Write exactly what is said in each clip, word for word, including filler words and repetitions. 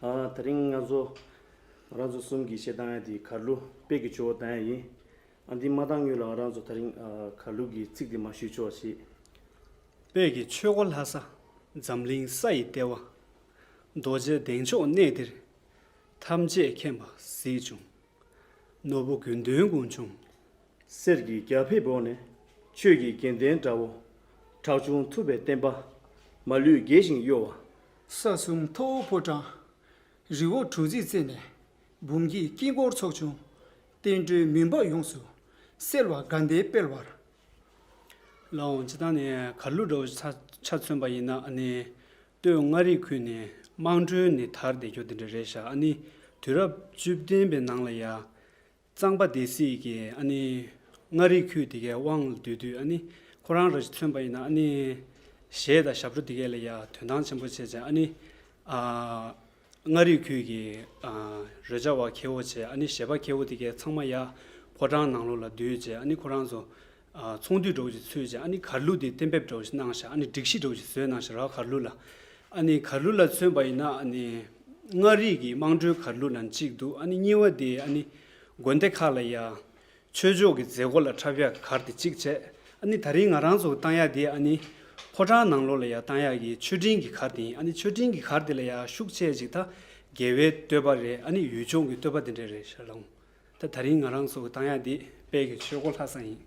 ཨ། དེ་རིང་ང་ཚོ་ང་རང་ཚོ་གསུམ་གྱིས་གཞས་བཏང་ཡ་དེ་གར་གླུ་དཔལ་གྱི་ཆོས་འཁོར་བཏང་ཡ་ཡིན། ཨ། འདི་མ་བཏང་སྔོན་ལ་ང་རང་ཚོ་དེ་རིང་ཨ་གར་གླུ་གི་ཚིག་དེ་མར་ཞུས་ཆོག་ཅིག་དཔལ་གྱི་ཆོས་འཁོར་ལྷ་ས། འཛམ་གླིང་ས་ཡི་ལྟེ་བ། རྡོ་རྗེ་གདན་མཆོག་གནས་འདིར། ཐམས་ཅད་མཁྱེན་པ་གཟིགས་བྱུང་། ནོར་བུ་དགེ་འདུན་དགུང་ཆུང་། གསེར་གྱི་རྒྱ་ཕིབས་འོག་ནས། ཆོས་ཀྱི་རྒྱལ་མཚན་འདྲ་བོ། ཁྲག་འཇིབ་ཐུབ་པའི་བསྟན་པ། མ་ལུས་རྒྱས་ཤིང་གཡོ་བ། ས་གསུམ་མཐོ་བོ་ཕོ་བྲང་། རི་བོ་གྲུ་བཞིའི་རྩེ་ནས། འབུམ་གྱི་དཀྱིལ་འཁོར་ཚོགས་ཆུང་། བསྟན་འགྲོའི་མུན་པ་ཡོངས་སུ། སེལ་བ་དགའ་ལྡན་དཔལ་བར། ལགས་འོང་། སྤྱིར་བཏང་ནས་གར་གླུ་འདྲ་བོ་ཆ་ཆ་མཚོན་པ་ཡིན་ན། ཨ་ནི་སྟོད་མངའ་རིས་ཁུལ་ནས་དམངས་ཁྲོད་ནས་དར་བསྡད་རྒྱུ་དེ་འདྲ་རེད་ཤག་ཨ་ནི་དུས་རབས་བཅུ་བདུན་པའི་ནང་ལ་ཡ། གཙང་པ་སྡེ་སྲིད་ཀྱིས་ཨ་ནི་མངའ་རིས་ཁུལ་དེ་གའི་དབང་ལ་བསྡུས་དུས། ཨ་ནི་ཁོ་རང་རང་མཚོན་པ་ཡིན་ན། ཨ་ནི་གཞས་དང་ཞབས་བྲོ་དེ་གའི་ལ་ཡ་དོན་ཐང་ཆེན་པོ་བྱས་བྱས། ཨ་ནི་ཨ་མངའ་རིས་ཁུལ་གྱི་ཨ་རོལ་ཆ་བ་མཁས་པོ་བྱས། ཨ་ནི་གཞས་པ་མཁས་པོ་དེ་གའི་ཚང་མ་ཡ་ཕོ་བྲང་ནང་ལོགས་ལ་བསྡུས་བྱས། ཨ་ནི་ཁོ་རང་ཚོ་ཨ་ཚོགས་འདུ་འདྲ་བོ་ཞིག་ཚུགས་བྱས། ཨ་ནི་གར་གླུ་དེ་གཏན་འབེབས་འདྲ་བོ་ཞིག་གནང་ཤག་ཨ་ནི་སྒྲིག་གཞི་འདྲ་བོ་ཞིག་བཟོས་གནང་ཤག་ར། གར་གླུ་ལ། ཨ་ནི་གར་གླུ་ལ་མཚོན་པ་ཡིན་ན། ཨ་ནི་མངའ་རིས་ཀྱི་དམངས་ཁྲོད་གར་གླུ་ནང་གཅིག་འདུག་ཨ་ནི་གཉིས་པ་དེ་ཨ་ནི་དགོན་སྡེ་ཁག་ལ་ཡ། ཆོས་ཕྱོགས་ཀྱི་མཛད་སྒོ་ལ་འཁྲབ་ཡག་གི་གར་དེ་གཅིག་བྱས། ཨ་ནི་དེ་རིང་ང་རང་ཚོ་བཏང་ཡག་དེ་ཨ་ནི་ཕོ་བྲང་ནང་ལོགས་ལ་ཡ་བཏང་ཡག་གི་མཆོད་སྤྲིན་གྱི་གར་དེ་ཡིན། ཨ་ནི་མཆོད་སྤྲིན་གྱི་གར་དེ་ལ་ཡ་ཤུགས་ཆེ་ཅིག་ད་རྒྱལ་བའི་བསྟོད་པ་རེད། ཨ་ནི་ཡུལ་ལྗོངས་ཀྱི་བསྟོད་པ་དེ་འདྲ་རེད་ཤག་ལགས་འོང་། ད་དེ་རིང་ང་རང་ཚོ་བཏང་ཡག་དེ་དཔལ་གྱི་ཆོས་འཁོར་ལྷ་ས་ཡིན།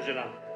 ཁྱེད་རང་